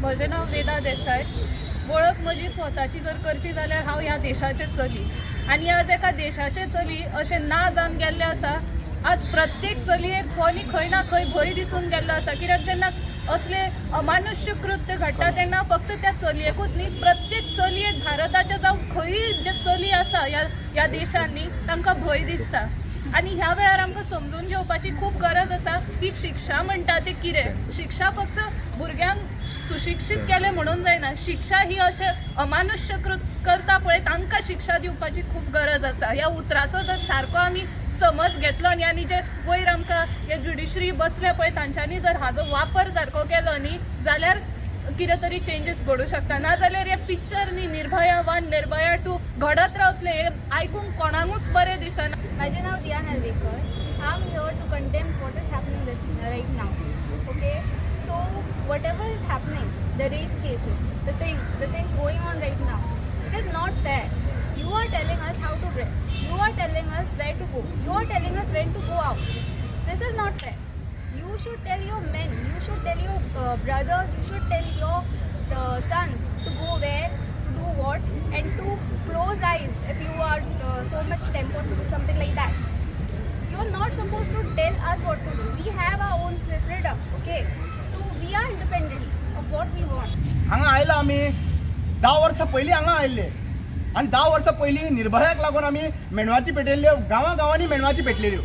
म्हजें नांव वेदा देसाय. वळख म्हजी स्वताची जर करची जाल्यार हांव ह्या देशाचें चली आनी आज एका देशाचें चली अशें ना जावन गेल्लें आसा. आज प्रत्येक चलयेक हो न्ही खंय ना खंय भंय दिसून गेल्लो आसा, कित्याक जेन्ना असले अमानुश्य कृत्य घडटा तेन्ना फक्त त्या चलयेकूच न्ही, प्रत्येक चलयेक भारताच्या जावं खंयूय जे चली आसा ह्या ह्या देशान न्ही, तांकां भंय दिसता. आनी ह्या वेळार आमकां समजून घेवपाची खूब गरज आसा की शिक्षा म्हणटा तें कितें. शिक्षा फक्त भुरग्यांक सुशिक्षीत केलें म्हणून जायना, शिक्षा ही अशें अमानुश्य कृत करता पळय तांकां शिक्षा दिवपाची खूब गरज आसा. ह्या उतराचो जर सारको आमी समज घेतलो न्ही आनी जे वयर आमकां हे ज्युडिशरी बसल्या पळय तांच्यांनी जर हाजो वापर सारको केलो न्ही जाल्यार कितें तरी चेंजीस घडूं शकता. नाजाल्यार हे पिक्चर न्ही, निर्भया 1, निर्भया 2 घडत रावतले, हें आयकूंक कोणाकूच बरें दिसना. माझे नाव दिया Narvekar. I am here to condemn what is happening this right now. Okay, so whatever is happening, the rape cases, the things going on right now, it is not fair. You are telling us how to dress. You are telling us where to go. You are telling us when to go out. This is not fair. You should tell your men, you should tell your brothers, you should tell your sons to go where, to do what, and to close eyes if you are so much tempered to do something like that. You're not supposed to tell us what to do. We have our own freedom, okay? So we are independent of what we want. हांगा आयला आमी 10 वर्सां पयलीं हांगा आयिल्ले आनी 10 वर्सां पयलीं निर्भयाक लागून आमी मेणवाती पेटयल्ल्यो, गांवां गांवांनी मेणवाती पेटलेल्यो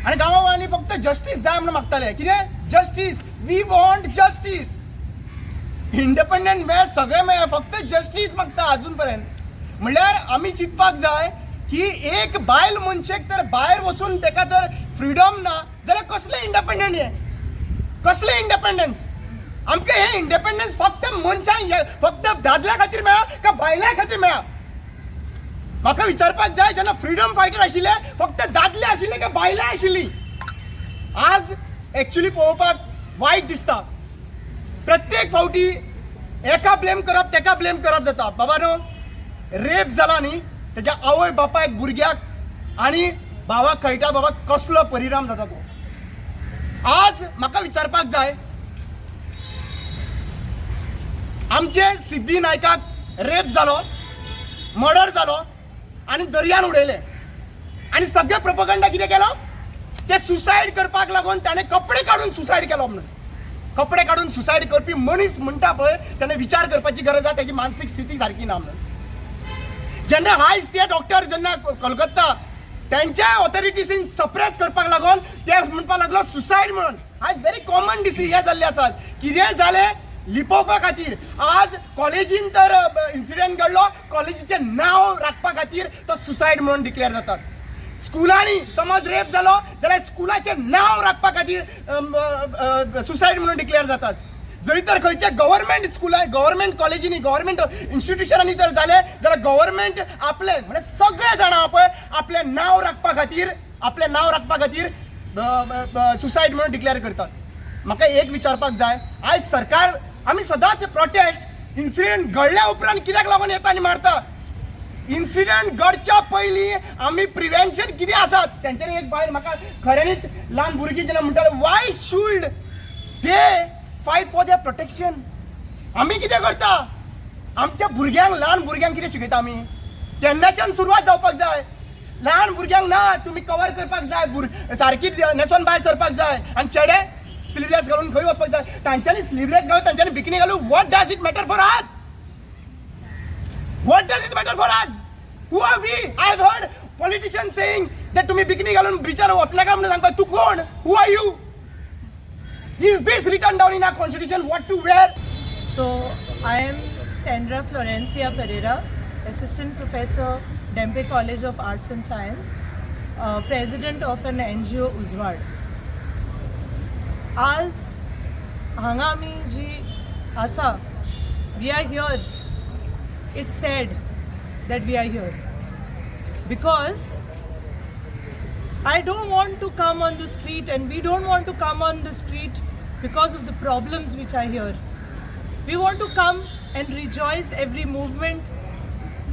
आनी गांवा गांवांनी फक्त जस्टीस जाय म्हणून मागताले. कितें justice? We want justice. Independence मेळ्ळें, सगळें मेळ्ळें, फक्त जस्टीस मागता अजून पर्यंत. म्हणल्यार आमी चिंतपाक जाय की एक बायल मनशेक तर भायर वचून तेका जर फ्रिडम ना जाल्यार कसलें इंडिपेंडंट हें? कसलें इंडिपेंडन्स आमकां? हें इंडिपेंडन्स फक्त मनशांक, फक्त दादल्या खातीर मेळ्ळा काय बायलां खातीर मेळ्ळा? म्हाका विचारपाक जाय, जेन्ना फ्रिडम फायटर आशिल्ले फक्त दादले आशिल्ले काय बायलां आशिल्ली? आज एक्चुली पळोवपाक वायट दिसता. प्रत्येक फावटी एका ब्लेम करप, तेका ब्लेम करप जाता. बाबा न्हू, रेप जाला न्ही, तेच्या आवय बापायक, भुरग्याक आनी भावाक कळटा बाबा कसलो परिणाम जाता तो. आज म्हाका विचारपाक जाय, आमचे सिद्धी नायकाक रेप जालो, मर्डर जालो आनी दर्यान उडयले आनी सगळे प्रोपोगंडा कितें केलो? ते सुसायड करपाक लागून ताणें कपडे काडून सुसायड केलो म्हणून. कपडे काडून सुसायड करपी मनीस म्हणटा पळय, ताणें विचार करपाची गरज आसा, तेजी मानसीक स्थिती सारकी ना म्हणून. जेन्ना आयज ते डॉक्टर जेन्ना कलकत्ता तेंच्या ऑथॉरिटीसीन सप्रेस करपाक लागून ते म्हणपाक लागलो सुसायड म्हणून. आयज व्हेरी कॉमन डिसीज हे जाल्ले आसात. कितें जालें लिपोवपा खातीर. आज कॉलेजीन तर इन्सिडंट घडलो, कॉलेजीचें नांव राखपा खातीर तो सुसायड म्हणून डिक्लेअर जातात. स्कुलांनी समज रेप जालो जाल्यार स्कुलाचें नांव राखपा खातीर सुसायड म्हणून डिक्लेअर जातात. जरी तर खंयच्या गव्हर्मेंट स्कुलां, गव्हर्मेंट कॉलेजींनी, गव्हर्मेंट इन्स्टिट्युशनांनी जर जालें जाल्यार गव्हर्मेंट आपलें, म्हणजे सगळे जाणां पळय आपलें नांव राखपा खातीर, आपलें नांव राखपा खातीर सुसायड म्हणून डिक्लेअर करतात. म्हाका एक विचारपाक जाय, आयज सरकार आमी सदांच प्रोटेस्ट इन्सिडंट घडल्या उपरांत कित्याक लागून येता आनी मारता? इन्सिडंट घडच्या पयलीं आमी प्रिवेन्शन कितें आसात? तेंच्यांनी एक बायल म्हाका खऱ्यांनीच ल्हान भुरगीं जेन्ना म्हणटाले, why should they fight for their protection? आमी कितें करता? आमच्या भुरग्यांक, ल्हान भुरग्यांक कितें शिकयता आमी? तेन्नाच्यान सुरवात जावपाक जाय. ल्हान भुरग्यांक ना तुमी कवर करपाक जाय, भुर सारकी न्हेसोन भायर सरपाक जाय आनी चेडे स्लिवलेस घालून खंय वचपाक जाय? तांच्यांनी स्लिवलेस घालून, तांच्यांनी बिकनी घालून, what does it matter for us? What does it matter for us? Who are we? I have heard politicians saying that तुम्ही बिकनी घालून ब्रिजार वचनाका म्हणून सांगता. तूं कोण? Who are you? Is this written down in our constitution, what to wear? So, I am Sandra Florencia Pereira, Assistant Professor, Dempe College of Arts and Science, President of an NGO, Uzwad. आज हांगा आमी जी आसा, we are here. It's sad that we are here because I don't want to come on the street and we don't want to come on the street because of the problems which are here. We want to come and rejoice every movement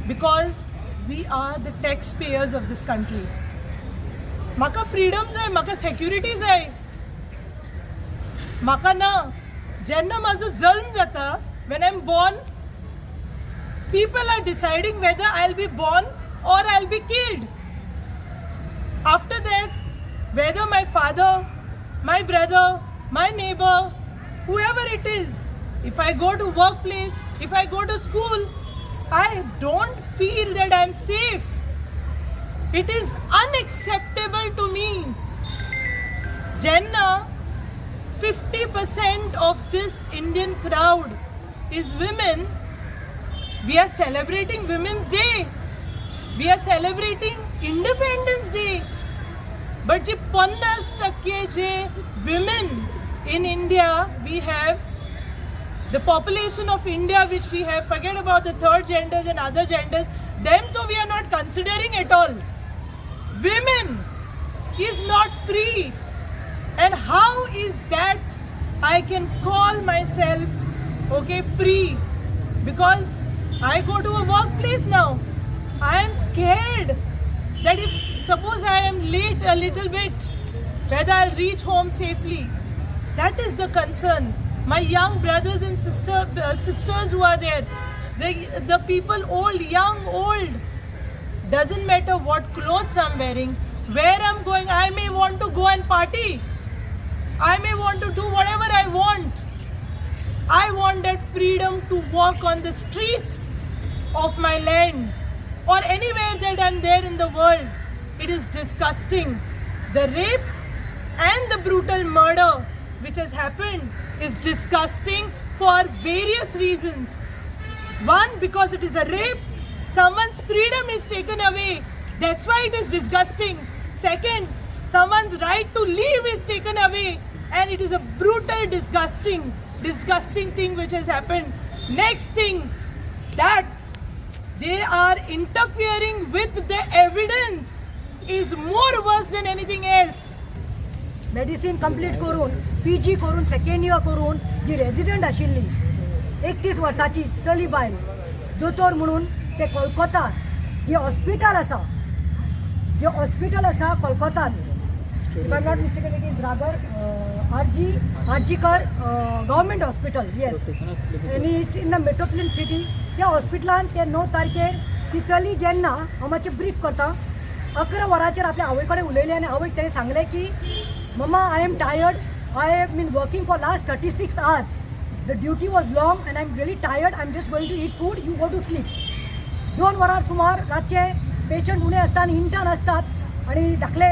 because we are the taxpayers of this country. म्हाका freedom जाय, म्हाका security जाय. म्हाका ना जेन्ना म्हाजो जल्म जाता, when I am born, people are deciding whether I'll be born or I'll be killed. After that, whether my father, my brother, my neighbor, whoever it is, if I go to workplace, if I go to school, I don't feel that I'm safe. It is unacceptable to me. जेन्ना 50% of this Indian crowd is women, we are celebrating Women's Day. We are celebrating Independence Day. But J 50% J women in India we have, the population of India which we have, forget about the third genders and other genders, them though we are not considering at all. Women is not free. And how is that I can call myself, okay, free? Because I go to a workplace now. I am scared that if suppose I am late a little bit, whether I'll reach home safely. That is the concern. My young brothers and sisters who are there, the people old, young, old, doesn't matter what clothes I'm wearing, where I'm going, I may want to go and party. I may want to do whatever I want. I want that freedom to walk on the streets of my land or anywhere that I'm there in the world. It is disgusting. The rape and the brutal murder which has happened is disgusting for various reasons. One, because it is a rape, someone's freedom is taken away. That's why it is disgusting. Second, someone's right to live is taken away, and it is a brutal, disgusting, disgusting thing which has happened. Next thing, that they are interfering with the evidence is more worse than anything else. Medicine complete करून P G करून second year करून जी resident आशिल्ली 31 वर्साची चली बायल दोतोर म्हणून ते कोलकोता जे हॉस्पिटल आसा, जे हॉस्पिटल आसा कोलकोतान, if I am not mistaken, it is rather RG Kar government hospital, yes, आनी it's in the metropolitan city. त्या हॉस्पिटलान ते 9 तारखेर ती चली जेन्ना हांव मातशें ब्रीफ करता, 11 वरांचेर आपल्या आवय कडेन उलयलें आनी आवयक तेणें सांगलें की mama, I am tired, I have been working for last 36 hours, the duty was long and I am really tired, I am just going to eat food, you go to sleep. 2 वरां सुमार रातचे patient उणे आसता आनी intern आसतात आनी धाकले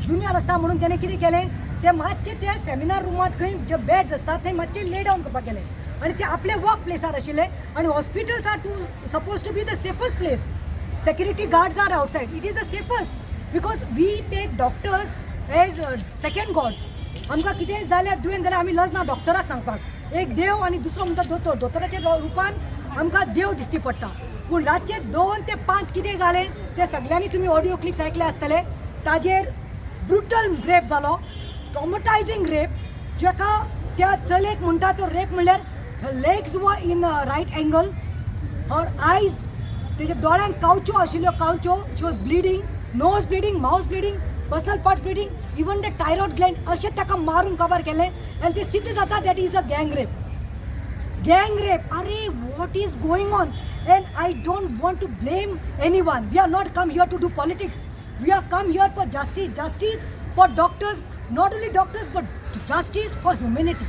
junior आसता म्हणून तेणें कितें केलें, ते मातशे ते सेमिनार रुमांत खंय जे बेड्स आसतात थंय मातशे ले डावन करपाक गेले आनी ते आपले वर्क प्लेसार आशिल्ले. आनी hospitals are to suppose to be the safest place, security guards are outside, it is the safest because we take doctors as second gods. आमकां कितेंय जाल्यार दुयेंत जाल्यार आमी लजना डॉक्टराक सांगपाक, एक देव आनी दुसरो म्हणटा दोतोर, दोतोराच्या रुपान आमकां देव दिश्टी पडटा. पूण रातचे 2 ते 5 कितें जालें तें सगल्यांनी तुमी ऑडियो क्लिप्स आयकले आसतले. ताजेर ब्रुटल रेप जालो, ट्रॉमटायझींग रेप, जेका त्या चलयेक म्हणटा तो रेप म्हणल्यार legs were in right angle, her eyes, तेच्या दोळ्यांक कावच्यो आशिल्ल्यो, कावच्यो, she was bleeding, nose bleeding, mouth bleeding, personal part bleeding, even the thyroid gland अशें ताका मारून काबार केलें आनी तें सिद्ध जाता that is a gang rape. Gang rape, अरे what is going on? And I don't want to blame anyone. We are not come here to do politics, we are come here for justice, justice for doctors, not only doctors but justice for humanity.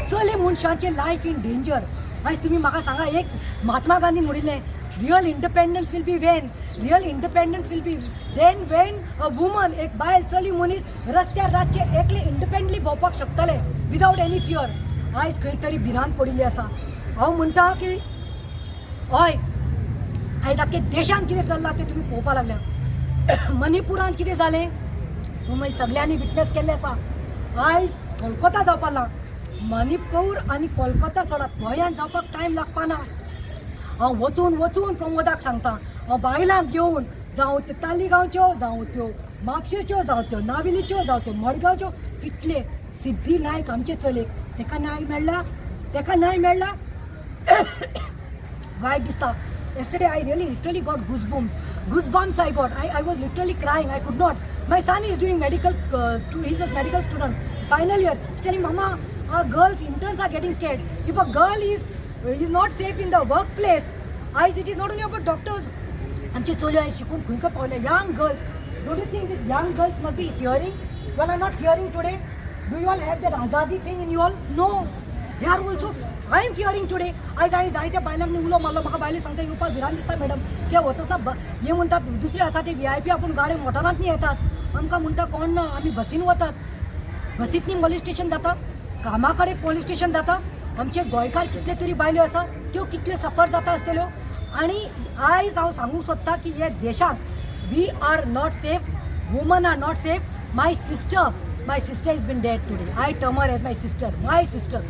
चले मनशांचे life in danger. आयज तुमी म्हाका सांगा, एक महात्मा गांधी म्हणिल्लें, real independence will be when, real independence will be then when a woman, एक बायल चली मनीस रस्त्यार रातचे एकले इंडिपेंडंटली भोंवपाक शकतले विदावट एनी फियर. आयज खंय तरी भिरांत पडिल्ली आसा. हांव म्हणटा की हय, आयज आख्खे देशांत कितें चल्लां तें तुमी पळोवपाक लागल्या. मणिपुरांत कितें जालें तुमी सगल्यांनी विटनस केल्लें आसा. आयज कोलकोता जावपाक ना, मणिपूर आनी कोलकोता सोडात, गोंयांत जावपाक टायम लागपा ना. हांव वचून वचून प्रमोदाक सांगता, हांव बायलांक घेवन जावं त्यो तालिगांवच्यो, जावं त्यो म्हापशेच्यो, जावं त्यो नावेलीच्यो, जावं त्यो मडगांवच्यो, कितले सिद्धी नायक आमचे चलयेक तेका न्याय मेळ्ळा, तेका न्याय मेळ्ळा. वायट दिसता. Yesterday I really literally got goosebumps. Goosebumps I got. I was literally crying. I could not. My son is doing medical, he's a medical student, final year. He's telling, Mama, Our girls interns are getting scared. If a girl is not safe in the work place, आयज it is not only about doctors. आमचे चलयो आयज शिकून खंय खंय पावले. Young girls, don't you think this young girls must be fearing? You all are not fearing today. Do you all have that आजादी thing in you all? No, they are also. I am fearing today. आयज हांवें जायत्या बायलांक उलो मारलो. म्हाका बायलो सांगता, येवपाक भिरांत दिसता मॅडम. कित्याक वता हे म्हणटात, दुसरे आसा ते व्हीआयपी आपूण गाडये मोटरांतनी येतात, आमकां म्हणटा कोण ना, आमी बसीन वतात. बसींतनी मोलिस्टेशन जाता, कामा कडेन पोलीस स्टेशन जाता. आमचे गोंयकार कितले तरी बायल्यो आसा, त्यो कितल्यो सफर जाता आसतल्यो. आनी आयज हांव सांगूंक सोदता की हे देशांत we are not safe, women are not safe. My sister, my sister is been dead today. I term her as my sister, my sister.